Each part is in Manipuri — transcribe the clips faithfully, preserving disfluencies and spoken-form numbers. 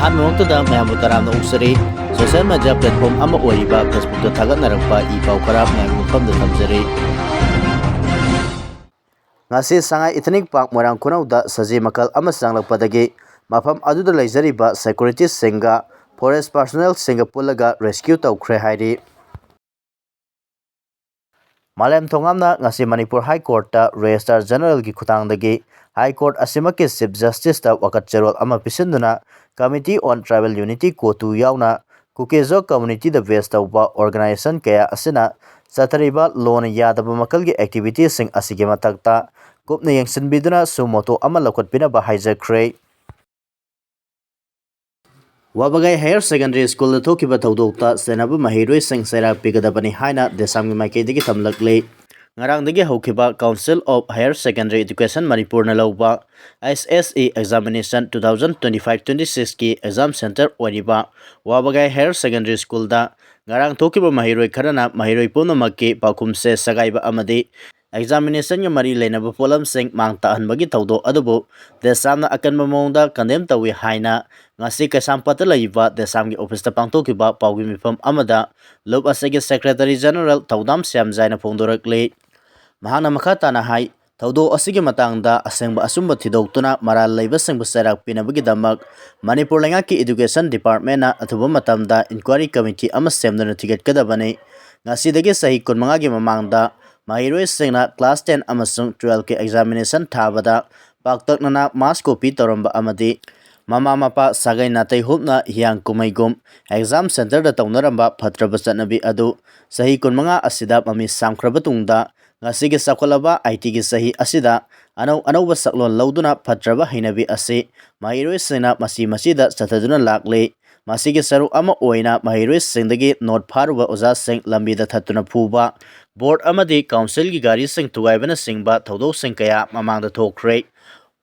ꯑꯍꯥꯟꯕꯃꯛꯇꯗ ꯃꯌꯥꯝꯕꯨ ꯇꯔꯥꯝꯅ ꯑꯣꯛꯆꯔꯤ꯫ Social media platform ꯑꯃ ꯑꯣꯏꯔꯤꯕ Facebookꯇ ꯊꯥꯒꯠꯅꯔꯛꯄ ꯏ ꯄꯥꯎ ꯈꯔ ꯃꯌꯥꯝꯒꯤ ꯃꯐꯝꯗ ꯊꯝꯖꯔꯤ꯫ ꯉꯁꯤ ꯁꯉꯥꯏ Ethnic Park ꯃꯣꯏꯔꯥꯡ ꯈꯨꯅꯧꯗ ꯁꯖꯤ ꯃꯈꯜ ꯑꯃ ꯆꯪꯂꯛꯄꯗꯒꯤ ꯃꯐꯝ ꯑꯗꯨꯗ ꯂꯩꯖꯔꯤꯕ securityꯁꯤꯡꯒ forest personnelꯁꯤꯡꯒ ꯄꯨꯜꯂꯒ rescue ꯇꯧꯈ꯭ꯔꯦ ꯍꯥꯏꯔꯤ꯫ ꯃꯥꯂꯦꯝ ꯊꯣꯉꯥꯝꯅ ꯉꯁꯤ ꯃꯅꯤꯄꯨꯔ High Courtꯇ Registrar Generalꯒꯤ ꯈꯨꯠꯊꯥꯡꯗꯒꯤ High Court ꯑꯁꯤꯃꯛꯀꯤ Chief Justiceꯇ ꯋꯥꯀꯠ ꯆꯦꯔꯣꯜ ꯑꯃ ꯄꯤꯁꯤꯟꯗꯨꯅ Committee on Tribal Unity, CoTU ꯌꯥꯎꯅ ꯀꯨꯀꯤ-ꯖꯣ communityꯗ base ꯇꯧꯕ organization ꯀꯌꯥ ꯑꯁꯤꯅ ꯆꯠꯊꯔꯤꯕ ꯂꯣꯅ ꯌꯥꯗꯕ ꯃꯈꯜꯒꯤ activityꯁꯤꯡ ꯑꯁꯤꯒꯤ ꯃꯊꯛꯇ ꯀꯨꯞꯅ ꯌꯦꯡꯁꯤꯟꯕꯤꯗꯨꯅ suo motu ꯑꯃ ꯂꯧꯈꯠꯄꯤꯅꯕ ꯍꯥꯏꯖꯈ꯭ꯔꯦ꯫ ꯋꯥꯕꯒꯥꯏ Higher Secondary Schoolꯗ ꯊꯣꯛꯈꯤꯕ ꯊꯧꯗꯣꯛꯇ ꯆꯩꯅꯕ ꯃꯍꯩꯔꯣꯏꯁꯤꯡ ꯆꯩꯔꯥꯛ ꯄꯤꯒꯗꯕꯅꯤ ꯍꯥꯏꯅ ꯗꯦꯁꯥꯝꯒꯤ ꯃꯥꯏꯀꯩꯗꯒꯤ ꯊꯝꯂꯛꯂꯤ꯫ ꯉꯔꯥꯡꯗꯒꯤ ꯍꯧꯈꯤꯕ Council of Higher Secondary Education ꯃꯅꯤꯄꯨꯔꯅ ꯂꯧꯕ H S E examination two thousand twenty-five twenty-sixꯀꯤ exam center ꯑꯣꯏꯔꯤꯕ ꯋꯥꯕꯒꯥꯏ Higher Secondary Schoolꯗ ꯉꯔꯥꯡ ꯊꯣꯛꯈꯤꯕ ꯃꯍꯩꯔꯣꯏ ꯈꯔꯅ ꯃꯍꯩꯔꯣꯏ ꯄꯨꯝꯅꯃꯛꯀꯤ ꯄꯥꯎꯈꯨꯝꯁꯦ ꯁꯦꯒꯥꯏꯕ ꯑꯃꯗꯤ examinationꯒ ꯃꯔꯤ ꯂꯩꯅꯕ ꯄꯣꯠꯂꯝꯁꯤꯡ ꯃꯥꯡ ꯇꯥꯛꯍꯟꯕꯒꯤ ꯊꯧꯗꯣꯛ ꯑꯗꯨꯕꯨ ꯗꯦꯁꯥꯝꯅ ꯑꯀꯟꯕ ꯃꯑꯣꯡꯗ condemn ꯇꯧꯏ ꯍꯥꯏꯅ ꯉꯁꯤ ꯀꯩꯁꯥꯝꯄꯥꯠꯇ ꯂꯩꯔꯤꯕ ꯗꯦꯁꯥꯝꯒꯤ officeꯇ ꯄꯥꯡꯊꯣꯛꯈꯤꯕ ꯄꯥꯎꯒꯤ ꯃꯤꯐꯝ ꯑꯃꯗ ꯂꯨꯞ ꯑꯁꯤꯒꯤ Secretary General ꯊꯧꯗꯥꯝ ꯁ꯭ꯌꯥꯝꯖꯥꯏꯅ ꯐꯣꯡꯗꯣꯔꯛꯂꯤ꯫ ꯃꯍꯥꯛꯅ ꯃꯈꯥ ꯇꯥꯅ ꯍꯥꯏ, ꯊꯧꯗꯣꯛ ꯑꯁꯤꯒꯤ ꯃꯇꯥꯡꯗ ꯑꯁꯦꯡꯕ ꯑꯆꯨꯝꯕ ꯊꯤꯗꯣꯛꯇꯨꯅ ꯃꯔꯥꯜ ꯂꯩꯕꯁꯤꯡꯕꯨ ꯆꯩꯔꯥꯛ ꯄꯤꯅꯕꯒꯤꯗꯃꯛ ꯃꯅꯤꯄꯨꯔ ꯂꯩꯉꯥꯛꯀꯤ Education Departmentꯅ ꯑꯊꯨꯕ ꯃꯇꯝꯗ inquiry committee ꯑꯃ ꯁꯦꯝꯗꯨꯅ ꯊꯤꯒꯠꯀꯗꯕꯅꯤ꯫ ꯉꯁꯤꯗꯒꯤ ꯆꯍꯤ ꯀꯨꯟꯃꯉꯥꯒꯤ ꯃꯃꯥꯡꯗ ꯃꯍꯩꯔꯣꯏꯁꯤꯡꯅ class ten ꯑꯃꯁꯨꯡ twelveꯀꯤ examination ꯊꯥꯕꯗ ꯄꯥꯛꯇꯛꯅꯅ mass copy ꯇꯧꯔꯝꯕ ꯑꯃꯗꯤ ꯃꯃꯥ ꯃꯄꯥ ꯁꯥꯒꯩ ꯅꯥꯇꯩ ꯍꯨꯞꯅ ꯍꯤꯌꯥꯡ ꯀꯨꯝꯍꯩꯒꯨꯝ exam centerꯗ ꯇꯧꯅꯔꯝꯕ ꯐꯠꯇ꯭ꯔꯕ ꯆꯠꯅꯕꯤ ꯑꯗꯨ ꯆꯍꯤ ꯀꯨꯟꯃꯉꯥ ꯑꯁꯤꯗ ꯃꯃꯤ ꯁꯥꯝꯈ꯭ꯔꯕ ꯇꯨꯡꯗ ꯉꯁꯤꯒꯤ ꯆꯥꯎꯈꯠꯂꯕ ITꯒꯤ ꯆꯍꯤ ꯑꯁꯤꯗ ꯑꯅꯧ ꯑꯅꯧꯕ ꯁꯛꯂꯣꯟ ꯂꯧꯗꯨꯅ ꯐꯠꯇ꯭ꯔꯕ ꯍꯩꯅꯕꯤ ꯑꯁꯤ ꯃꯍꯩꯔꯣꯏꯁꯤꯡꯅ ꯃꯆꯤ ꯃꯆꯤꯗ ꯆꯠꯊꯗꯨꯅ ꯂꯥꯛꯂꯤ꯫ ꯃꯁꯤꯒꯤ ꯁꯔꯨꯛ ꯑꯃ ꯑꯣꯏꯅ ꯃꯍꯩꯔꯣꯏꯁꯤꯡꯗꯒꯤ note ꯐꯥꯔꯨꯕ ꯑꯣꯖꯥꯁꯤꯡ ꯂꯝꯕꯤꯗ ꯊꯠꯇꯨꯅ ꯐꯨꯕ, board ꯑꯃꯗꯤ councilꯒꯤ ꯒꯥꯔꯤꯁꯤꯡ ꯊꯨꯒꯥꯏꯕꯅꯆꯤꯡꯕ ꯊꯧꯗꯣꯛꯁꯤꯡ ꯀꯌꯥ ꯃꯃꯥꯡꯗ ꯊꯣꯛꯈ꯭ꯔꯦ꯫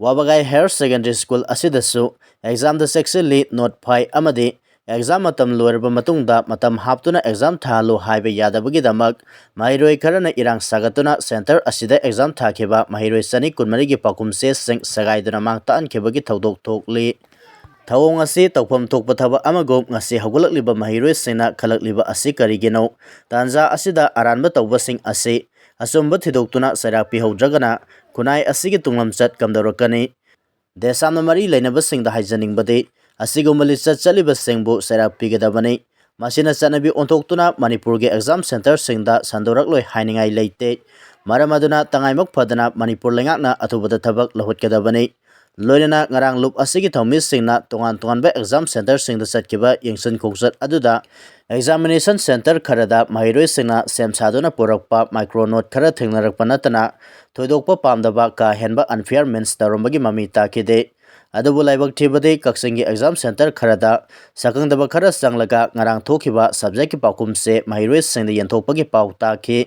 ꯋꯥꯕꯒꯥꯏ Higher Secondary School ꯑꯁꯤꯗꯁꯨ examꯗ ꯆꯦꯛꯁꯤꯜꯂꯤ, note ꯐꯥꯏ ꯑꯃꯗꯤ exam ꯃꯇꯝ ꯂꯣꯏꯔꯕ ꯃꯇꯨꯡꯗ ꯃꯇꯝ ꯍꯥꯞꯇꯨꯅ exam ꯊꯥꯍꯜꯂꯨ ꯍꯥꯏꯕ ꯌꯥꯗꯕꯒꯤꯗꯃꯛ ꯃꯍꯩꯔꯣꯏ ꯈꯔꯅ ꯏꯔꯥꯡ ꯁꯥꯒꯠꯇꯨꯅ center ꯑꯁꯤꯗ exam ꯊꯥꯈꯤꯕ ꯃꯍꯩꯔꯣꯏ ꯆꯅꯤ ꯀꯨꯟꯃꯔꯤꯒꯤ ꯄꯥꯎꯈꯨꯝ ꯆꯦꯁꯤꯡ ꯁꯦꯒꯥꯏꯗꯨꯅ ꯃꯥꯡ ꯇꯥꯛꯍꯟꯈꯤꯕꯒꯤ ꯊꯧꯗꯣꯛ ꯊꯣꯛꯂꯤ꯫ ꯊꯧꯑꯣꯡ ꯑꯁꯤ ꯇꯧꯐꯝ ꯊꯣꯛꯄ ꯊꯕꯛ ꯑꯃꯒꯨꯝ ꯉꯁꯤ ꯍꯧꯒꯠꯂꯛꯂꯤꯕ ꯃꯍꯩꯔꯣꯏꯁꯤꯡꯅ ꯈꯜꯂꯛꯂꯤꯕ ꯑꯁꯤ ꯀꯔꯤꯒꯤꯅꯣ? ꯇꯥꯟꯖꯥ ꯑꯁꯤꯗ ꯑꯔꯥꯟꯕ ꯇꯧꯕꯁꯤꯡ ꯑꯁꯤ ꯑꯆꯨꯝꯕ ꯊꯤꯗꯣꯛꯇꯨꯅ ꯆꯩꯔꯥꯛ ꯄꯤꯍꯧꯗ꯭ꯔꯒꯅ ꯈꯨꯟꯅꯥꯏ ꯑꯁꯤꯒꯤ ꯇꯨꯡꯂꯝꯆꯠ ꯀꯝꯗꯧꯔꯛꯀꯅꯤ? ꯗꯦꯁ ꯌꯥꯝꯅ ꯃꯔꯤ ꯂꯩꯅꯕꯁꯤꯡꯗ ꯍꯥꯏꯖꯅꯤꯡꯕꯗꯤ, ꯑꯁꯤꯒꯨꯝꯕ ꯂꯤꯆꯠ ꯆꯠꯂꯤꯕꯁꯤꯡꯕꯨ ꯆꯩꯔꯥꯛ ꯄꯤꯒꯗꯕꯅꯤ꯫ ꯃꯁꯤꯅ ꯆꯠꯅꯕꯤ ꯑꯣꯟꯊꯣꯛꯇꯨꯅ ꯃꯅꯤꯄꯨꯔꯒꯤ ꯑꯦꯛꯖꯥꯝ ꯁꯦꯟꯇꯔꯁꯤꯡꯗ ꯁꯟꯗꯣꯔꯛꯂꯣꯏ ꯍꯥꯏꯅꯤꯡꯉꯥꯏ ꯂꯩꯇꯦ꯫ ꯃꯔꯝ ꯑꯗꯨꯅ ꯇꯉꯥꯏꯃꯛ ꯐꯗꯅ ꯃꯅꯤꯄꯨꯔ ꯂꯩꯉꯥꯛꯅ ꯑꯊꯨꯕꯗ ꯊꯕꯛ ꯂꯧꯈꯠꯀꯗꯕꯅꯤ꯫ ꯂꯣꯏꯅꯅ ꯉꯔꯥꯡ ꯂꯨꯞ ꯑꯁꯤꯒꯤ ꯊꯧꯃꯤꯁꯤꯡꯅ ꯇꯣꯉꯥꯟ ꯇꯣꯉꯥꯟꯕ ꯑꯦꯛꯖꯥꯝ ꯁꯦꯟꯇꯔꯁꯤꯡꯗ ꯆꯠꯈꯤꯕ ꯌꯦꯡꯁꯤꯟ ꯈꯣꯡꯆꯠ ꯑꯗꯨꯗ ꯑꯦꯛꯖꯥꯃꯤꯅꯦꯁꯟ ꯁꯦꯟꯇꯔ ꯈꯔꯗ ꯃꯍꯩꯔꯣꯏꯁꯤꯡꯅ ꯁꯦꯝ ꯁꯥꯗꯨꯅ ꯄꯨꯔꯛꯄ ꯃꯥꯏꯀ꯭ꯔꯣ ꯅꯣꯠ ꯈꯔ ꯊꯦꯡꯅꯔꯛꯄ ꯅꯠꯇꯅ ꯊꯣꯏꯗꯣꯛꯄ ꯄꯥꯝꯗꯕ ꯀꯥ ꯍꯦꯟꯕ ꯑꯟꯐꯤꯌꯥꯔ ꯃꯤꯟꯁ ꯇꯧꯔꯝꯕꯒꯤ ꯃꯃꯤ ꯇꯥꯈꯤꯗꯦ꯫ ꯑꯗꯨꯕꯨ ꯂꯥꯏꯕꯛ ꯊꯤꯕꯗꯤ ꯀꯛꯆꯤꯡꯒꯤ ꯑꯦꯛꯖꯥꯝ ꯁꯦꯟꯇꯔ ꯈꯔꯗ ꯁꯛꯈꯪꯗꯕ ꯈꯔ ꯆꯪꯂꯒ ꯉꯔꯥꯡ ꯊꯣꯛꯈꯤꯕ ꯁꯕꯖꯦꯛꯀꯤ ꯄꯥꯎꯈꯨꯝꯁꯦ ꯃꯍꯩꯔꯣꯏꯁꯤꯡꯗ ꯌꯦꯟꯊꯣꯛꯄꯒꯤ ꯄꯥꯎ ꯇꯥꯈꯤ꯫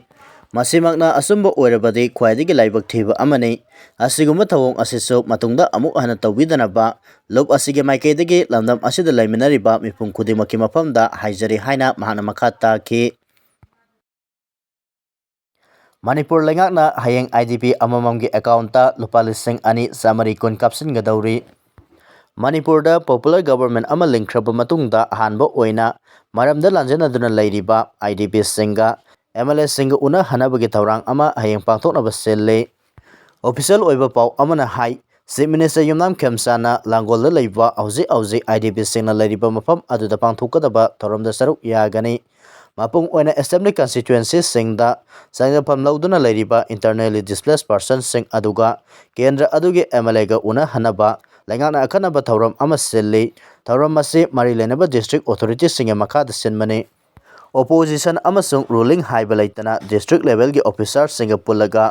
ꯃꯁꯤꯃꯛꯅ ꯑꯆꯨꯝꯕ ꯑꯣꯏꯔꯕꯗꯤ ꯈ꯭ꯋꯥꯏꯗꯒꯤ ꯂꯥꯏꯕꯛ ꯊꯤꯕ ꯑꯃꯅꯤ꯫ ꯑꯁꯤꯒꯨꯝꯕ ꯊꯧꯑꯣꯡ ꯑꯁꯤꯁꯨ ꯃꯇꯨꯡꯗ ꯑꯃꯨꯛ ꯍꯟꯅ ꯇꯧꯕꯤꯗꯅꯕ ꯂꯨꯞ ꯑꯁꯤꯒꯤ ꯃꯥꯏꯀꯩꯗꯒꯤ ꯂꯝꯗꯝ ꯑꯁꯤꯗ ꯂꯩꯃꯤꯟꯅꯔꯤꯕ ꯃꯤꯄꯨꯝ ꯈꯨꯗꯤꯡꯃꯛꯀꯤ ꯃꯐꯝꯗ ꯍꯥꯏꯖꯔꯤ ꯍꯥꯏꯅ ꯃꯍꯥꯛꯅ ꯃꯈꯥ ꯇꯥꯈꯤ꯫ ꯃꯅꯤꯄꯨꯔ ꯂꯩꯉꯥꯛꯅ ꯍꯌꯦꯡ ꯑꯥꯏ ꯗꯤ ꯄꯤ ꯑꯃꯃꯝꯒꯤ ꯑꯦꯀꯥꯎꯟꯇ ꯂꯨꯄꯥ ꯂꯤꯁꯤꯡ ꯑꯅꯤ ꯆꯥꯃꯔꯤ ꯀꯨꯟ ꯀꯥꯞꯁꯤꯟꯒꯗꯧꯔꯤ꯫ ꯃꯅꯤꯄꯨꯔꯗ ꯄꯣꯄꯨꯂꯔ ꯒꯕꯔꯟꯃꯦꯟ ꯑꯃ ꯂꯤꯡꯈ꯭ꯔꯕ ꯃꯇꯨꯡꯗ ꯑꯍꯥꯟꯕ ꯑꯣꯏꯅ ꯃꯔꯝꯗ ꯂꯥꯟꯖꯦꯟꯅꯗꯨꯅ ꯂꯩꯔꯤꯕ ꯑꯥꯏ ꯗꯤ ꯄꯤꯁꯤꯡꯒ ꯑꯦꯝ ꯑꯦꯜ ꯑꯦꯁꯤꯡꯒ ꯎꯅꯍꯟꯅꯕꯒꯤ ꯊꯧꯔꯥꯡ ꯑꯃ ꯍꯌꯦꯡ ꯄꯥꯡꯊꯣꯛꯅꯕ ꯁꯤꯜꯂꯤ꯫ ꯑꯣꯐꯤꯁꯤꯌꯦꯜ ꯑꯣꯏꯕ ꯄꯥꯎ ꯑꯃꯅ ꯍꯥꯏ, ꯆꯤꯐ ꯃꯤꯅꯤꯁꯇꯔ ꯌꯨꯝꯅꯥꯝ ꯈꯦꯝꯆꯥꯟꯅ ꯂꯥꯡꯒꯣꯜꯗ ꯂꯩꯕ ꯍꯧꯖꯤꯛ ꯍꯧꯖꯤꯛ ꯑꯥꯏ ꯗꯤ ꯄꯤꯁꯤꯡꯅ ꯂꯩꯔꯤꯕ ꯃꯐꯝ ꯑꯗꯨꯗ ꯄꯥꯡꯊꯣꯛꯀꯗꯕ ꯊꯧꯔꯝꯗ ꯁꯔꯨꯛ ꯌꯥꯒꯅꯤ꯫ ꯃꯄꯨꯡ ꯑꯣꯏꯅ ꯑꯦꯁꯦꯝꯕ꯭ꯂꯤ ꯀꯟꯁꯇꯤꯇ꯭ꯋꯦꯟꯁꯤꯁꯤꯡꯗ ꯆꯪꯖꯐꯝ ꯂꯧꯗꯨꯅ ꯂꯩꯔꯤꯕ ꯏꯟꯇꯔꯅꯦꯂꯤ ꯗꯤꯁꯄ꯭ꯂꯦꯁ ꯄꯥꯔꯁꯟꯁꯤꯡ ꯑꯗꯨꯒ ꯀꯦꯟꯗ꯭ꯔ ꯑꯗꯨꯒꯤ ꯑꯦꯝ ꯑꯦꯜ ꯑꯦꯒ ꯎꯅꯍꯟꯅꯕ ꯂꯩꯉꯥꯛꯅ ꯑꯈꯟꯅꯕ ꯊꯧꯔꯝ ꯑꯃ ꯁꯤꯜꯂꯤ꯫ ꯊꯧꯔꯝ ꯑꯁꯤ ꯃꯔꯤ ꯂꯩꯅꯕ ꯗꯤꯁꯇ꯭ꯔꯤꯛ ꯑꯣꯊꯣꯔꯤꯇꯤꯁꯤꯡꯒꯤ ꯃꯈꯥꯗ ꯁꯤꯟꯕꯅꯤ꯫ ꯑꯣꯄꯣꯖꯤꯁꯟ ꯑꯃꯁꯨꯡ ꯔꯨꯂꯤꯡ ꯍꯥꯏꯕ ꯂꯩꯇꯅ ꯗꯤꯁꯇ꯭ꯔꯤꯛ ꯂꯦꯚꯦꯜꯒꯤ ꯑꯣꯐꯤꯁꯥꯔꯁꯤꯡꯒ ꯄꯨꯜꯂꯒ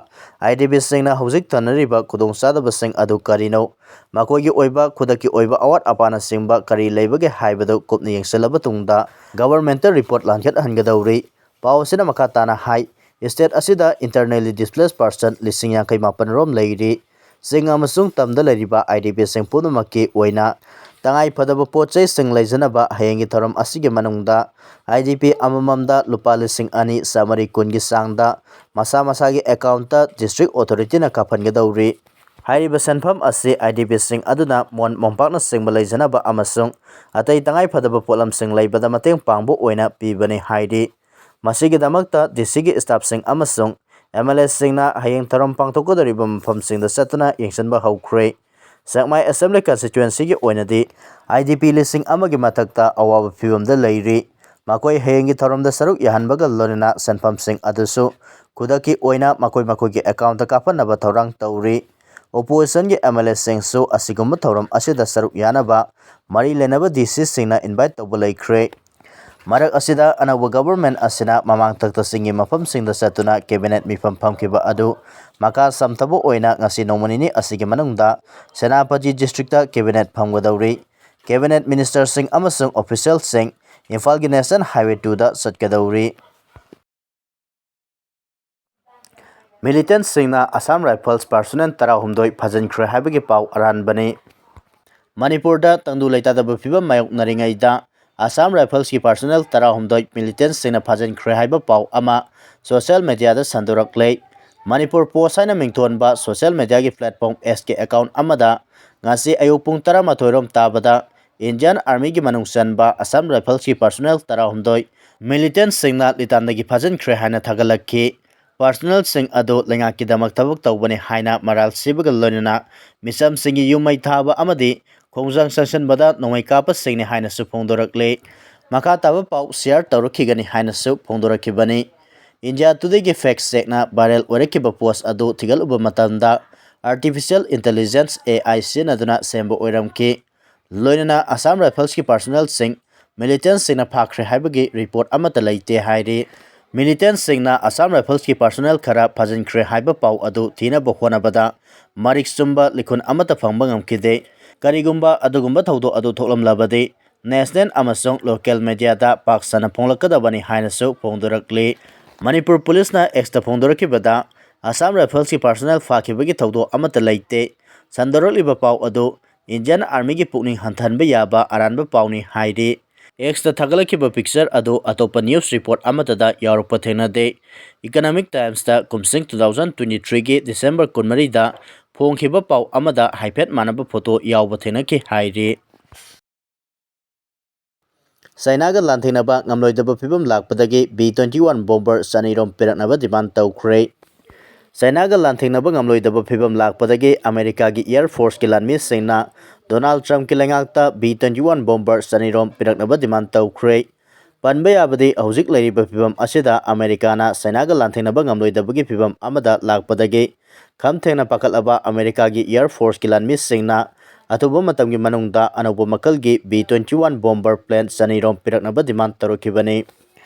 ꯑꯥꯏ ꯗꯤ ꯄꯤꯁꯤꯡꯅ ꯍꯧꯖꯤꯛ ꯊꯦꯡꯅꯔꯤꯕ ꯈꯨꯗꯣꯡꯆꯥꯗꯕꯁꯤꯡ ꯑꯗꯨ ꯀꯔꯤꯅꯣ, ꯃꯈꯣꯏꯒꯤ ꯑꯣꯏꯕ ꯈꯨꯗꯛꯀꯤ ꯑꯣꯏꯕ ꯑꯋꯥꯠ ꯑꯄꯥꯅꯆꯤꯡꯕ ꯀꯔꯤ ꯂꯩꯕꯒꯦ ꯍꯥꯏꯕꯗꯨ ꯀꯨꯞꯅ ꯌꯦꯡꯁꯤꯜꯂꯕ ꯇꯨꯡꯗ ꯒꯕꯔꯟꯃꯦꯟꯠꯇ ꯔꯤꯄꯣꯔꯠ ꯂꯥꯟꯈꯠꯍꯟꯒꯗꯧꯔꯤ꯫ ꯄꯥꯎ ꯑꯁꯤꯅ ꯃꯈꯥ ꯇꯥꯅ ꯍꯥꯏ, ꯁ꯭ꯇꯦꯠ ꯑꯁꯤꯗ ꯏꯟꯇꯔꯅꯦꯂꯤ ꯗꯤꯁꯄ꯭ꯂꯦꯁ ꯄꯥꯔꯁꯟ ꯂꯤꯁꯤꯡ ꯌꯥꯡꯈꯩ ꯃꯥꯄꯟ ꯔꯣꯝ ꯂꯩꯔꯤ꯫ ꯆꯤꯡ ꯑꯃꯁꯨꯡ ꯇꯝꯗ ꯂꯩꯔꯤꯕ ꯑꯥꯏ ꯗꯤ ꯄꯤꯁꯤꯡ ꯄꯨꯝꯅꯃꯛꯀꯤ ꯑꯣꯏꯅ ꯇꯉꯥꯏ ꯐꯗꯕ ꯄꯣꯠ ꯆꯩꯁꯤꯡ ꯂꯩꯖꯅꯕ ꯍꯌꯦꯡꯒꯤ ꯊꯧꯔꯝ ꯑꯁꯤꯒꯤ ꯃꯅꯨꯡꯗ ꯑꯥꯏ ꯗꯤ ꯄꯤ ꯑꯃꯃꯝꯗ ꯂꯨꯄꯥ ꯂꯤꯁꯤꯡ ꯑꯅꯤ ꯆꯥꯃꯔꯤ ꯀꯨꯟꯒꯤ ꯆꯥꯡꯗ ꯃꯁꯥ ꯃꯁꯥꯒꯤ ꯑꯦꯀꯥꯎꯟꯠꯇ ꯗꯤꯁꯇ꯭ꯔꯤꯛ ꯑꯣꯊꯣꯔꯤꯇꯤꯅ ꯀꯥꯞꯍꯟꯒꯗꯧꯔꯤ꯫ ꯍꯥꯏꯔꯤꯕ ꯁꯦꯟꯐꯝ ꯑꯁꯤ IDPꯁꯤꯡ ꯑꯗꯨꯅ ꯃꯣꯟ ꯃꯣꯝꯄꯥꯛꯅꯆꯤꯡꯕ ꯂꯩꯖꯅꯕ ꯑꯃꯁꯨꯡ ꯑꯇꯩ ꯇꯉꯥꯏꯐꯗꯕ ꯄꯣꯠꯂꯝꯁꯤꯡ ꯂꯩꯕꯗ ꯃꯇꯦꯡ ꯄꯥꯡꯕ ꯑꯣꯏꯅ ꯄꯤꯕꯅꯤ ꯍꯥꯏꯔꯤ꯫ ꯃꯁꯤꯒꯤꯗꯃꯛꯇ DCꯒꯤ staffꯁꯤꯡ ꯑꯃꯁꯨꯡ MLAꯁꯤꯡꯅ ꯍꯌꯦꯡ ꯊꯧꯔꯝ ꯄꯥꯡꯊꯣꯛꯀꯗꯧꯔꯤꯕ ꯃꯐꯝꯁꯤꯡꯗ ꯆꯠꯇꯨꯅ ꯌꯦꯡꯁꯤꯟꯕ ꯍꯧꯈ꯭ꯔꯦ꯫ ꯁꯦꯛꯃꯥꯏ Assembly Constituencyꯒꯤ ꯑꯣꯏꯅꯗꯤ IDP ꯂꯤꯁꯤꯡ ꯑꯃꯒꯤ ꯃꯊꯛꯇ ꯑꯋꯥꯕ ꯐꯤꯕꯝꯗ ꯂꯩꯔꯤ꯫ ꯃꯈꯣꯏ ꯍꯌꯦꯡꯒꯤ ꯊꯧꯔꯝꯗ ꯁꯔꯨꯛ ꯌꯥꯍꯟꯕꯒ ꯂꯣꯏꯅꯅ ꯁꯦꯟꯐꯝꯁꯤꯡ ꯑꯗꯨꯁꯨ ꯈꯨꯗꯛꯀꯤ ꯑꯣꯏꯅ ꯃꯈꯣꯏ ꯃꯈꯣꯏꯒꯤ accountꯇ ꯀꯥꯞꯍꯟꯅꯕ ꯊꯧꯔꯥꯡ ꯇꯧꯔꯤ꯫ Oppositionꯒꯤ MLAꯁꯤꯡꯁꯨ ꯑꯁꯤꯒꯨꯝꯕ ꯊꯧꯔꯝ ꯑꯁꯤꯗ ꯁꯔꯨꯛ ꯌꯥꯅꯕ ꯃꯔꯤ ꯂꯩꯅꯕ DCꯁꯤꯡꯅ invite ꯇꯧꯕ ꯂꯩꯈ꯭ꯔꯦ꯫ ꯃꯔꯛ ꯑꯁꯤꯗ, ꯑꯅꯧꯕ government ꯑꯁꯤꯅ ꯃꯃꯥꯡ ꯇꯛꯇꯁꯤꯡꯒꯤ ꯃꯐꯝꯁꯤꯡꯗ ꯆꯠꯇꯨꯅ cabinet ꯃꯤꯐꯝ ꯐꯝꯈꯤꯕ ꯑꯗꯨ ꯃꯈꯥ ꯁꯝꯊꯕ ꯑꯣꯏꯅ ꯉꯁꯤ ꯅꯣꯡꯃ ꯅꯤꯅꯤ ꯑꯁꯤꯒꯤ ꯃꯅꯨꯡꯗ ꯁꯦꯅꯥꯄꯇꯤ districtꯇ cabinet ꯐꯝꯒꯗꯧꯔꯤ꯫ Cabinet ministerꯁꯤꯡ ꯑꯃꯁꯨꯡ officialꯁꯤꯡ ꯏꯝꯐꯥꯜꯒꯤ National Highway twoꯗ ꯆꯠꯀꯗꯧꯔꯤ꯫ Militantꯁꯤꯡꯅ Assam Rifles personnel ꯇꯔꯥꯍꯨꯝꯗꯣꯏ ꯐꯥꯖꯤꯟꯈ꯭ꯔꯦ ꯍꯥꯏꯕꯒꯤ ꯄꯥꯎ ꯑꯔꯥꯟꯕꯅꯤ꯫ ꯃꯅꯤꯄꯨꯔꯗ ꯇꯪꯗꯨ ꯂꯩꯇꯥꯗꯕ ꯐꯤꯕꯝ ꯃꯥꯌꯣꯛꯅꯔꯤꯉꯩꯗ Assam Riflesꯀꯤ personnel ꯇꯔꯥꯍꯨꯝꯗꯣꯏ militantꯁꯤꯡꯅ ꯐꯥꯖꯤꯟꯈ꯭ꯔꯦ ꯍꯥꯏꯕ ꯄꯥꯎ ꯑꯃ social mediaꯗ ꯁꯟꯗꯣꯔꯛꯂꯦ꯫ Manipur Post ꯍꯥꯏꯅ ꯃꯤꯡꯊꯣꯟꯕ social mediaꯒꯤ platform Xꯀꯤ account ꯑꯃꯗ ꯉꯁꯤ ꯑꯌꯨꯛ ꯄꯨꯡ ꯇꯔꯥꯃꯥꯊꯣꯏ ꯔꯣꯝ ꯇꯥꯕꯗ Indian Armyꯒꯤ ꯃꯅꯨꯡ ꯆꯟꯕ Assam Riflesꯀꯤ personnel ꯇꯔꯥꯍꯨꯝꯗꯣꯏ militantꯁꯤꯡꯅ ꯂꯤꯇꯥꯟꯗꯒꯤ ꯐꯥꯖꯤꯟꯈ꯭ꯔꯦ ꯍꯥꯏꯅ ꯊꯥꯒꯠꯂꯛꯈꯤ꯫ Personnelꯁꯤꯡ ꯑꯗꯨ ꯂꯩꯉꯥꯛꯀꯤꯗꯃꯛ ꯊꯕꯛ ꯇꯧꯕꯅꯤ ꯍꯥꯏꯅ ꯃꯔꯥꯜ ꯁꯤꯕꯒ ꯂꯣꯏꯅꯅ ꯃꯤꯆꯝꯁꯤꯡꯒꯤ ꯌꯨꯝ ꯃꯩ ꯊꯥꯕ ꯑꯃꯗꯤ ꯈꯣꯡꯖꯪ ꯆꯪꯁꯤꯟꯕꯗ ꯅꯣꯡꯃꯩ ꯀꯥꯞꯄꯁꯤꯡꯅꯤ ꯍꯥꯏꯅꯁꯨ ꯐꯣꯡꯗꯣꯔꯛꯂꯤ꯫ ꯃꯈꯥ ꯇꯥꯕ ꯄꯥꯎ share ꯇꯧꯔꯛꯈꯤꯒꯅꯤ ꯍꯥꯏꯅꯁꯨ ꯐꯣꯡꯗꯣꯔꯛꯈꯤꯕꯅꯤ꯫ India Todayꯒꯤ fact checkꯅ viral ꯑꯣꯏꯔꯛꯈꯤꯕ post ꯑꯗꯨ ꯊꯤꯒꯠꯂꯨꯕ ꯃꯇꯝꯗ artificial intelligence, AI ꯁꯤꯖꯤꯟꯅꯗꯨꯅ ꯁꯦꯝꯕ ꯑꯣꯏꯔꯝꯈꯤ꯫ ꯂꯣꯏꯅꯅ Assam Riflesꯀꯤ personnelꯁꯤꯡ militantꯁꯤꯡꯅ ꯐꯥꯈ꯭ꯔꯦ ꯍꯥꯏꯕꯒꯤ report ꯑꯃꯠꯇ ꯂꯩꯇꯦ ꯍꯥꯏꯔꯤ꯫ Militantꯁꯤꯡꯅ Assam Riflesꯀꯤ personnel ꯈꯔ ꯐꯥꯖꯤꯟꯈ꯭ꯔꯦ ꯍꯥꯏꯕ ꯄꯥꯎ ꯑꯗꯨ ꯊꯤꯅꯕ ꯍꯣꯠꯅꯕꯗ ꯃꯔꯤꯛ ꯆꯨꯝꯕ ꯂꯤꯈꯨꯟ ꯑꯃꯠꯇ ꯐꯪꯕ ꯉꯝꯈꯤꯗꯦ꯫ ꯀꯔꯤꯒꯨꯝꯕ ꯑꯗꯨꯒꯨꯝꯕ ꯊꯧꯗꯣꯛ ꯑꯗꯨ ꯊꯣꯛꯂꯝꯂꯕꯗꯤ national ꯑꯃꯁꯨꯡ local mediaꯗ ꯄꯥꯛ ꯁꯟꯅ ꯐꯣꯡꯂꯛꯀꯗꯕꯅꯤ ꯍꯥꯏꯅꯁꯨ ꯐꯣꯡꯗꯣꯔꯛꯂꯤ꯫ ꯃꯅꯤꯄꯨꯔ ꯄꯨꯂꯤꯁꯅ Xꯇ ꯐꯣꯡꯗꯣꯔꯛꯈꯤꯕꯗ Assam Riflesꯀꯤ personnel ꯐꯥꯈꯤꯕꯒꯤ ꯊꯧꯗꯣꯛ ꯑꯃꯠꯇ ꯂꯩꯇꯦ꯫ ꯁꯟꯗꯣꯔꯛꯂꯤꯕ ꯄꯥꯎ ꯑꯗꯨ Indian Armyꯒꯤ ꯄꯨꯛꯅꯤꯡ ꯍꯟꯊꯍꯟꯕ ꯌꯥꯕ ꯑꯔꯥꯟꯕ ꯄꯥꯎꯅꯤ ꯍꯥꯏꯔꯤ꯫ Xꯇ ꯊꯥꯒꯠꯂꯛꯈꯤꯕ picture ꯑꯗꯨ ꯑꯇꯣꯞꯄ news report ꯑꯃꯠꯇꯗ ꯌꯥꯎꯔꯛꯄ ꯊꯦꯡꯅꯗꯦ꯫ Economic Timesꯇ ꯀꯨꯝꯁꯤꯡ two thousand twenty threeꯒꯤ December ꯀꯨꯟꯃꯔꯤꯗ ꯐꯣꯡꯈꯤꯕ ꯄꯥꯎ ꯑꯃꯗ ꯍꯥꯏꯐꯦꯠ ꯃꯥꯟꯅꯕ ꯐꯣꯇꯣ ꯌꯥꯎꯕ ꯊꯦꯡꯅꯈꯤ ꯍꯥꯏꯔꯤ꯫ ꯆꯥꯏꯅꯥꯒ ꯂꯥꯟꯊꯦꯡꯅꯕ ꯉꯝꯂꯣꯏꯗꯕ ꯐꯤꯕꯝ ꯂꯥꯛꯄꯗꯒꯤ ꯕꯤ ꯇ꯭ꯋꯦꯟꯇꯤ ꯋꯥꯟ ꯕꯣꯝꯕꯔ ꯆꯅꯤꯔꯣꯝ ꯄꯤꯔꯛꯅꯕ ꯗꯤꯃꯥꯟ ꯇꯧꯈ꯭ꯔꯦ꯫ ꯆꯥꯏꯅꯥꯒ ꯂꯥꯟꯊꯦꯡꯅꯕ ꯉꯝꯂꯣꯏꯗꯕ ꯐꯤꯕꯝ ꯂꯥꯛꯄꯗꯒꯤ ꯑꯃꯦꯔꯤꯀꯥꯒꯤ ꯑꯦꯌꯔ ꯐꯣꯔꯁꯀꯤ ꯂꯥꯟꯃꯤꯁꯤꯡꯅ ꯗꯣꯅꯥꯜꯗ ꯇ꯭ꯔꯝꯞꯀꯤ ꯂꯩꯉꯥꯛꯇ ꯕꯤ ꯇ꯭ꯋꯦꯟꯇꯤ ꯋꯥꯟ ꯕꯣꯝꯕꯔ ꯆꯅꯤꯔꯣꯝ ꯄꯤꯔꯛꯅꯕ ꯗꯤꯃꯥꯟ ꯇꯧꯈ꯭ꯔꯦ꯫ ꯄꯟꯕ ꯌꯥꯕꯗꯤ ꯍꯧꯖꯤꯛ ꯂꯩꯔꯤꯕ ꯐꯤꯕꯝ ꯑꯁꯤꯗ ꯑꯃꯦꯔꯤꯀꯥꯅ ꯆꯥꯏꯅꯥꯒ ꯂꯥꯟꯊꯦꯡꯅꯕ ꯉꯝꯂꯣꯏꯗꯕꯒꯤ ꯐꯤꯕꯝ ꯑꯃꯗ ꯂꯥꯛꯄꯗꯒꯤ ꯈꯝ ꯊꯦꯡꯅ ꯄꯥꯈꯠꯂꯕ ꯑꯃꯦꯔꯤꯀꯥꯒꯤ ꯑꯦꯌꯔ ꯐꯣꯔꯁꯀꯤ ꯂꯥꯟꯃꯤꯁꯤꯡꯅ ꯑꯊꯨꯕ ꯃꯇꯝꯒꯤ ꯃꯅꯨꯡꯗ ꯑꯅꯧꯕ ꯃꯈꯜꯒꯤ B twenty one bomber plane ꯆꯅꯤꯔꯣꯝ ꯄꯤꯔꯛꯅꯕ ꯗꯤꯃꯥꯟ ꯇꯧꯔꯛꯈꯤꯕꯅꯤ꯫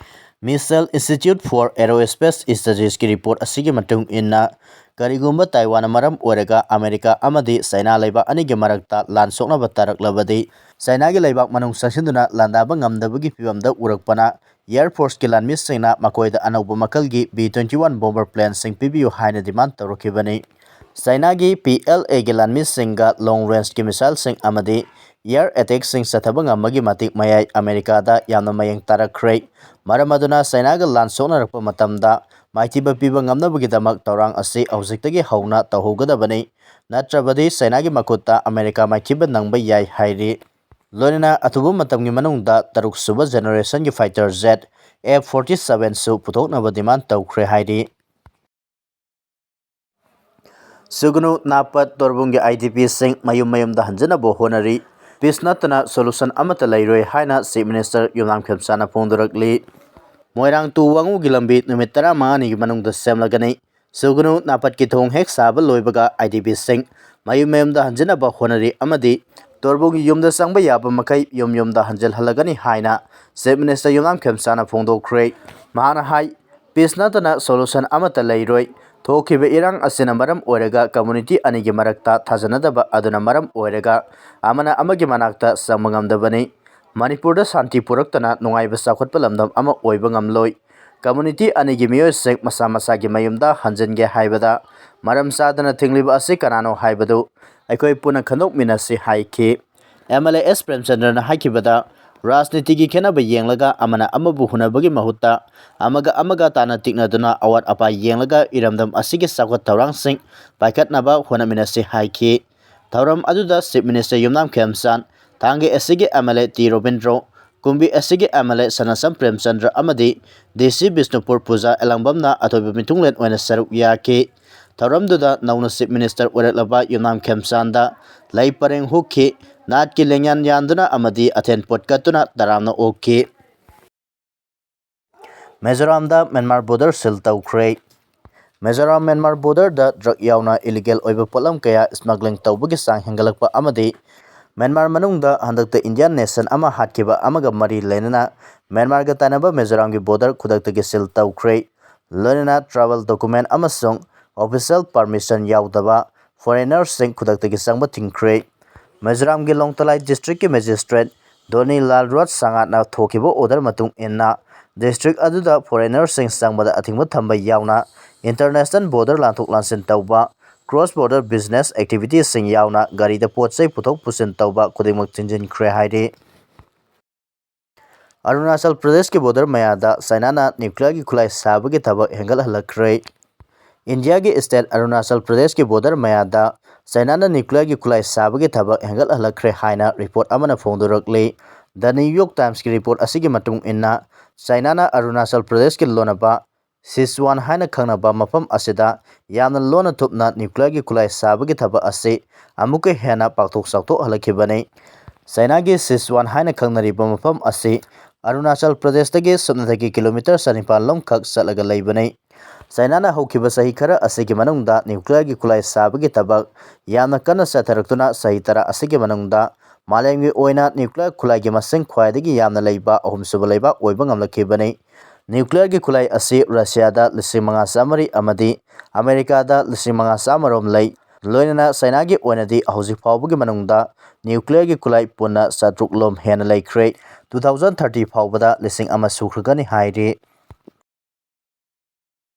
Missile Institute for Aerospace Studiesꯀꯤ ꯔꯤꯄꯣꯔꯠ ꯑꯁꯤꯒꯤ ꯃꯇꯨꯡ ꯏꯟꯅ, ꯀꯔꯤꯒꯨꯝꯕ ꯇꯥꯏꯋꯥꯟꯅ ꯃꯔꯝ ꯑꯣꯏꯔꯒ ꯑꯃꯦꯔꯤꯀꯥ ꯑꯃꯗꯤ ꯆꯥꯏꯅꯥ ꯂꯩꯕꯥꯛ ꯑꯅꯤꯒꯤ ꯃꯔꯛꯇ ꯂꯥꯟ ꯁꯣꯛꯅꯕ ꯇꯥꯔꯛꯂꯕꯗꯤ, ꯆꯥꯏꯅꯥꯒꯤ ꯂꯩꯕꯥꯛ ꯃꯅꯨꯡ ꯆꯪꯁꯤꯟꯗꯨꯅ ꯂꯥꯟꯗꯥꯕ ꯉꯝꯗꯕꯒꯤ ꯐꯤꯕꯝꯗ ꯎꯔꯛꯄꯅ, ꯑꯦꯌꯔ ꯐꯣꯔꯁꯀꯤ ꯂꯥꯟꯃꯤꯁꯤꯡꯅ ꯃꯈꯣꯏꯗ ꯑꯅꯧꯕ ꯃꯈꯜꯒꯤ ꯕꯤ ꯇ꯭ꯋꯦꯟꯇꯤ ꯋꯥꯟ ꯕꯣꯝꯕꯔ ꯄ꯭ꯂꯦꯟꯁꯤꯡ ꯄꯤꯕꯤꯌꯨ ꯍꯥꯏꯅ ꯗꯤꯃꯥꯟ ꯇꯧꯔꯛꯈꯤꯕꯅꯤ꯫ ꯆꯥꯏꯅꯥꯒꯤ ꯄꯤ ꯑꯦꯜ ꯑꯦꯒꯤ ꯂꯥꯟꯃꯤꯁꯤꯡꯒ ꯂꯣꯡ ꯔꯦꯟꯖꯀꯤ ꯃꯤꯁꯥꯏꯜꯁꯤꯡ ꯑꯃꯗꯤ ꯑꯦꯌꯔ ꯑꯦꯇꯦꯛꯁꯤꯡ ꯆꯠꯊꯕ ꯉꯝꯕꯒꯤ ꯃꯇꯤꯛ ꯃꯌꯥꯏ ꯑꯃꯦꯔꯤꯀꯥꯗ ꯌꯥꯝꯅ ꯃꯌꯦꯡ ꯇꯥꯔꯛꯈ꯭ꯔꯦ꯫ ꯃꯔꯝ ꯑꯗꯨꯅ ꯆꯥꯏꯅꯥꯒ ꯂꯥꯟ ꯁꯣꯛꯅꯔꯛꯄ ꯃꯇꯝꯗ ꯃꯥꯏꯊꯤꯕ ꯄꯤꯕ ꯉꯝꯅꯕꯒꯤꯗꯃꯛ ꯊꯧꯔꯥꯡ ꯑꯁꯤ ꯍꯧꯖꯤꯛꯇꯒꯤ ꯍꯧꯅ ꯇꯧꯍꯧꯒꯗꯕꯅꯤ꯫ ꯅꯠꯇ꯭ꯔꯕꯗꯤ ꯆꯥꯏꯅꯥꯒꯤ ꯃꯈꯨꯠꯇ ꯑꯃꯦꯔꯤꯀꯥ ꯃꯥꯏꯊꯤꯕ ꯅꯪꯕ ꯌꯥꯏ ꯍꯥꯏꯔꯤ꯫ ꯂꯣꯏꯅꯅ ꯑꯊꯨꯕ ꯃꯇꯝꯒꯤ ꯃꯅꯨꯡꯗ ꯇꯔꯨꯛ ꯁꯨꯕ ꯖꯦꯅꯦꯔꯦꯁꯟꯒꯤ ꯐꯥꯏꯇꯔ ꯖꯦꯠ ꯑꯦꯐ ꯐꯣꯔꯇꯤ ꯁꯚꯦꯟꯁꯨ ꯄꯨꯊꯣꯛꯅꯕ ꯗꯤꯃꯥꯟ ꯇꯧꯈ꯭ꯔꯦ ꯍꯥꯏꯔꯤ꯫ ꯁꯨꯒꯅꯨ ꯅꯥꯄꯠ ꯇꯣꯔꯕꯨꯡꯒꯤ ꯑꯥꯏ ꯗꯤ ꯄꯤꯁꯤꯡ ꯃꯌꯨꯝ ꯃꯌꯨꯝꯗ ꯍꯟꯖꯤꯟꯅꯕ ꯍꯣꯠꯅꯔꯤ꯫ ꯄꯤꯁ ꯅꯠꯇꯅ ꯁꯣꯂꯨꯁꯟ ꯑꯃꯠꯇ ꯂꯩꯔꯣꯏ ꯍꯥꯏꯅ ꯆꯤꯐ ꯃꯤꯅꯤꯁꯇꯔ ꯌꯨꯝꯅꯥꯝ ꯈꯦꯝꯆꯥꯅ ꯐꯣꯡꯗꯣꯔꯛꯂꯤ꯫ ꯃꯣꯏꯔꯥꯡ ꯇꯨ ꯋꯥꯉꯨꯒꯤ ꯂꯝꯕꯤ ꯅꯨꯃꯤꯠ ꯇꯔꯥꯃꯉꯥꯅꯤꯒꯤ ꯃꯅꯨꯡꯗ ꯁꯦꯝꯂꯒꯅꯤ꯫ ꯁꯨꯒꯅꯨ ꯅꯥꯄꯠꯀꯤ ꯊꯣꯡ ꯍꯦꯛ ꯁꯥꯕ ꯂꯣꯏꯕꯒ ꯑꯥꯏ ꯗꯤ ꯄꯤꯁꯤꯡ ꯃꯌꯨꯝ ꯃꯌꯨꯝꯗ ꯍꯟꯖꯤꯟꯅꯕ ꯍꯣꯠꯅꯔꯤ ꯑꯃꯗꯤ ꯇꯣꯔꯕꯨꯡꯒꯤ ꯌꯨꯝꯗ ꯆꯪꯕ ꯌꯥꯕ ꯃꯈꯩ ꯌꯨꯝ ꯌꯨꯝꯗ ꯍꯟꯖꯤꯜꯍꯜꯂꯒꯅꯤ ꯍꯥꯏꯅ ꯆꯤꯐ ꯃꯤꯅꯤꯁꯇꯔ ꯌꯨꯝꯅꯥꯝ ꯈꯦꯝꯆꯥꯅ ꯐꯣꯡꯗꯣꯛꯈ꯭ꯔꯦ꯫ ꯃꯍꯥꯛꯅ ꯍꯥꯏ, ꯄꯤꯁ ꯅꯠꯇꯅ ꯁꯣꯂꯨꯁꯟ ꯑꯃꯠꯇ ꯂꯩꯔꯣꯏ꯫ ꯊꯣꯛꯈꯤꯕ ꯏꯔꯥꯡ ꯑꯁꯤꯅ ꯃꯔꯝ ꯑꯣꯏꯔꯒ ꯀꯝꯃꯨꯅꯤꯇꯤ ꯑꯅꯤꯒꯤ ꯃꯔꯛꯇ ꯊꯥꯖꯅꯗꯕ ꯑꯗꯨꯅ ꯃꯔꯝ ꯑꯣꯏꯔꯒ ꯑꯃꯅ ꯑꯃꯒꯤ ꯃꯅꯥꯛꯇ ꯆꯪꯕ ꯉꯝꯗꯕꯅꯤ꯫ ꯃꯅꯤꯄꯨꯔꯗ ꯁꯥꯟꯇꯤ ꯄꯨꯔꯛꯇꯅ ꯅꯨꯡꯉꯥꯏꯕ ꯆꯥꯎꯈꯠꯄ ꯂꯝꯗꯝ ꯑꯃ ꯑꯣꯏꯕ ꯉꯝꯂꯣꯏ꯫ ꯀꯝꯃꯨꯅꯤꯇꯤ ꯑꯅꯤꯒꯤ ꯃꯤꯑꯣꯏꯁꯤꯡ ꯃꯁꯥ ꯃꯁꯥꯒꯤ ꯃꯌꯨꯝꯗ ꯍꯟꯖꯤꯟꯒꯦ ꯍꯥꯏꯕꯗ ꯃꯔꯝ ꯆꯥꯗꯅ ꯊꯤꯡꯂꯤꯕ ꯑꯁꯤ ꯀꯅꯥꯅꯣ ꯍꯥꯏꯕꯗꯨ ꯑꯩꯈꯣꯏ ꯄꯨꯟꯅ ꯈꯟꯗꯣꯛꯃꯤꯟꯅꯁꯤ ꯍꯥꯏꯈꯤ꯫ ꯑꯦꯝ ꯑꯦꯜ ꯑꯦ ꯑꯦꯁ ꯄ꯭ꯔꯦꯝꯆꯟꯗ꯭ꯔꯅ ꯍꯥꯏꯈꯤꯕꯗ, ꯔꯥꯖꯅꯤꯇꯤꯒꯤ ꯈꯦꯠꯅꯕ ꯌꯦꯡꯂꯒ ꯑꯃꯅ ꯑꯃꯕꯨ ꯍꯨꯟꯅꯕꯒꯤ ꯃꯍꯨꯠꯇ ꯑꯃꯒ ꯑꯃꯒ ꯇꯥꯅ ꯇꯤꯛꯅꯗꯨꯅ ꯑꯋꯥꯠ ꯑꯄꯥ ꯌꯦꯡꯂꯒ ꯏꯔꯝꯗꯝ ꯑꯁꯤꯒꯤ ꯆꯥꯎꯈꯠ ꯊꯧꯔꯥꯡꯁꯤꯡ ꯄꯥꯏꯈꯠꯅꯕ ꯍꯣꯠꯅꯃꯤꯟꯅꯁꯤ ꯍꯥꯏꯈꯤ꯫ ꯊꯧꯔꯝ ꯑꯗꯨꯗ Chief Minister ꯌꯨꯝꯅꯥꯝ ꯈꯦꯝꯆꯥꯟ, ꯊꯥꯡꯒ ꯑꯦꯁ ꯁꯤꯒꯤ M L A T Robindro, ꯀꯨꯝꯕꯤ ꯑꯦꯁ ꯁꯤꯒꯤ ꯑꯦꯝ ꯑꯦꯜ ꯑꯦ ꯁꯅꯥꯁꯝ ꯄ꯭ꯔꯦꯝꯆꯟꯗ꯭ꯔ ꯑꯃꯗꯤ ꯗꯤ ꯁꯤ ꯕꯤꯁꯅꯨꯄꯨꯔ ꯄꯨꯖꯥ ꯑꯦꯂꯥꯡꯕꯝꯅ ꯑꯊꯣꯏꯕ ꯃꯤꯊꯨꯡꯂꯦꯟ ꯑꯣꯏꯅ ꯁꯔꯨꯛ ꯌꯥꯈꯤ꯫ ꯊꯧꯔꯝꯗꯨꯗ ꯅꯧꯅ Chief Minister ꯑꯣꯏꯔꯛꯂꯕ ꯌꯨꯝꯅꯥꯝ ꯈꯦꯝꯆꯥꯟꯗ ꯂꯩ ꯄꯔꯦꯡ ꯍꯨꯛꯈꯤ, ꯅꯥꯠꯀꯤ ꯂꯦꯡꯌꯥꯟ ꯌꯥꯟꯗꯨꯅ ꯑꯃꯗꯤ ꯑꯊꯦꯟ ꯄꯣꯠ ꯀꯠꯇꯨꯅ ꯇꯔꯥꯝꯅ ꯑꯣꯛꯈꯤ꯫ ꯃꯤꯖꯣꯔꯥꯝꯗ ꯃ꯭ꯌꯥꯟꯃꯥꯔ border seal ꯇꯧꯈ꯭ꯔꯦ꯫ ꯃꯤꯖꯣꯔꯥꯝ ꯃ꯭ꯌꯥꯟꯃꯥꯔ borderꯗ drug ꯌꯥꯎꯅ illegal ꯑꯣꯏꯕ ꯄꯣꯠꯂꯝ ꯀꯌꯥ smuggling ꯇꯧꯕꯒꯤ ꯆꯥꯡ ꯍꯦꯟꯒꯠꯂꯛꯄ ꯑꯃꯗꯤ ꯃ꯭ꯌꯥꯟꯃꯥꯔ ꯃꯅꯨꯡꯗ ꯍꯟꯗꯛꯇ Indian national ꯑꯃ ꯍꯥꯠꯈꯤꯕ ꯑꯃꯒ ꯃꯔꯤ ꯂꯩꯅꯅ ꯃ꯭ꯌꯥꯟꯃꯥꯔꯒ ꯇꯥꯏꯅꯕ ꯃꯤꯖꯣꯔꯥꯝꯒꯤ border ꯈꯨꯗꯛꯇꯒꯤ seal ꯇꯧꯈ꯭ꯔꯦ꯫ ꯂꯣꯏꯅꯅ travel document ꯑꯃꯁꯨꯡ official permission ꯌꯥꯎꯗꯕ foreignerꯁꯤꯡ ꯈꯨꯗꯛꯇꯒꯤ ꯆꯪꯕ ꯊꯤꯡꯈ꯭ꯔꯦ꯫ ꯃꯤꯖꯣꯔꯥꯝꯒꯤ ꯂꯣꯡꯇꯂꯥꯏ districtꯀꯤ magistrate ꯗꯣꯅꯤ ꯂꯥꯜ ꯔꯣꯖ ꯁꯉꯥꯠꯅ ꯊꯣꯛꯈꯤꯕ order ꯃꯇꯨꯡ ꯏꯟꯅ district ꯑꯗꯨꯗ foreignerꯁꯤꯡ ꯆꯪꯕꯗ ꯑꯊꯤꯡꯕ ꯊꯝꯕ ꯌꯥꯎꯅ international border ꯂꯥꯟꯊꯣꯛ ꯂꯥꯟꯁꯤꯟ ꯇꯧꯕ, cross border business activitiesꯁꯤꯡ ꯌꯥꯎꯅ ꯒꯥꯔꯤꯗ ꯄꯣꯠ ꯆꯩ ꯄꯨꯊꯣꯛ ꯄꯨꯁꯤꯟ ꯇꯧꯕ ꯈꯨꯗꯤꯡꯃꯛ ꯊꯤꯡꯖꯤꯟꯈ꯭ꯔꯦ ꯍꯥꯏꯔꯤ꯫ ꯑꯔꯨꯅꯥꯆꯜ ꯄ꯭ꯔꯗꯦꯁꯀꯤ border ꯃꯌꯥꯗ ꯆꯥꯏꯅꯥꯅ nuclearꯒꯤ ꯈꯨꯠꯂꯥꯏ ꯁꯥꯕꯒꯤ ꯊꯕꯛ ꯍꯦꯟꯒꯠꯍꯜꯂꯛꯈ꯭ꯔꯦ꯫ ꯏꯟꯗꯤꯌꯥꯒꯤ state ꯑꯔꯨꯅꯥꯆꯜ ꯄ꯭ꯔꯗꯦꯁꯀꯤ border ꯃꯌꯥꯗ ꯆꯥꯏꯅꯥꯅ nuclearꯒꯤ ꯈꯨꯠꯂꯥꯏ ꯁꯥꯕꯒꯤ ꯊꯕꯛ ꯍꯦꯟꯒꯠꯍꯜꯂꯛꯈ꯭ꯔꯦ ꯍꯥꯏꯅ report ꯑꯃꯅ ꯐꯣꯡꯗꯣꯔꯛꯂꯤ꯫ The New York Timesꯀꯤ report ꯑꯁꯤꯒꯤ ꯃꯇꯨꯡ ꯏꯟꯅ, ꯆꯥꯏꯅꯥꯅ ꯑꯔꯨꯅꯥꯆꯜ ꯄ꯭ꯔꯗꯦꯁꯀꯤ ꯂꯣꯟꯅꯕ ꯁꯤꯆꯨꯋꯥꯟ ꯍꯥꯏꯅ ꯈꯪꯅꯕ ꯃꯐꯝ ꯑꯁꯤꯗ ꯌꯥꯝꯅ ꯂꯣꯟꯅ ꯊꯨꯞꯅ nuclearꯒꯤ ꯈꯨꯠꯂꯥꯏ ꯁꯥꯕꯒꯤ ꯊꯕꯛ ꯑꯁꯤ ꯑꯃꯨꯛꯀ ꯍꯦꯟꯅ ꯄꯥꯛꯊꯣꯛ ꯆꯥꯎꯊꯣꯛꯍꯜꯂꯛꯈꯤꯕꯅꯤ꯫ ꯆꯥꯏꯅꯥꯒꯤ ꯁꯤꯆꯨꯋꯥꯟ ꯍꯥꯏꯅ ꯈꯪꯅꯔꯤꯕ ꯃꯐꯝ ꯑꯁꯤ ꯑꯔꯨꯅꯥꯆꯜ ꯄ꯭ꯔꯗꯦꯁꯇꯒꯤ ꯁꯨꯞꯅꯇꯒꯤ kilometre ꯆꯅꯤꯄꯥꯟ ꯂꯣꯝꯈꯛ ꯆꯠꯂꯒ ꯂꯩꯕꯅꯤ꯫ ꯆꯥꯏꯅꯥꯅ ꯍꯧꯈꯤꯕ ꯆꯍꯤ ꯈꯔ ꯑꯁꯤꯒꯤ ꯃꯅꯨꯡꯗ nuclearꯒꯤ ꯈꯨꯠꯂꯥꯏ ꯁꯥꯕꯒꯤ ꯊꯕꯛ ꯌꯥꯝꯅ ꯀꯟꯅ ꯆꯠꯊꯔꯛꯇꯨꯅ ꯆꯍꯤ ꯇꯔꯥ ꯑꯁꯤꯒꯤ ꯃꯅꯨꯡꯗ ꯃꯥꯂꯦꯝꯒꯤ ꯑꯣꯏꯅ nuclear ꯈꯨꯠꯂꯥꯏꯒꯤ ꯃꯁꯤꯡ ꯈ꯭ꯋꯥꯏꯗꯒꯤ ꯌꯥꯝꯅ ꯂꯩꯕ ꯑꯍꯨꯝꯁꯨꯕ ꯂꯩꯕꯥꯛ ꯑꯣꯏꯕ ꯉꯝꯂꯛꯈꯤꯕꯅꯤ꯫ Nuclearꯒꯤ ꯈꯨꯠꯂꯥꯏ ꯑꯁꯤ ꯔꯁꯤꯌꯥꯗ ꯂꯤꯁꯤꯡ ꯃꯉꯥ ꯆꯥꯃꯔꯤ ꯑꯃꯗꯤ ꯑꯃꯦꯔꯤꯀꯥꯗ ꯂꯤꯁꯤꯡ ꯃꯉꯥ ꯆꯥꯃꯔꯣꯝ ꯂꯩ꯫ ꯂꯣꯏꯅꯅ ꯆꯥꯏꯅꯥꯒꯤ ꯑꯣꯏꯅꯗꯤ ꯍꯧꯖꯤꯛ ꯐꯥꯎꯕꯒꯤ ꯃꯅꯨꯡꯗ nuclearꯒꯤ ꯈꯨꯠꯂꯥꯏ ꯄꯨꯟꯅ ꯆꯥꯇ꯭ꯔꯨꯛ ꯂꯣꯝ ꯍꯦꯟꯅ ꯂꯩꯈ꯭ꯔꯦ꯫ Two thousand thirty ꯐꯥꯎꯕꯗ ꯂꯤꯁꯤꯡ ꯑꯃ ꯁꯨꯈ꯭ꯔꯒꯅꯤ ꯍꯥꯏꯔꯤ꯫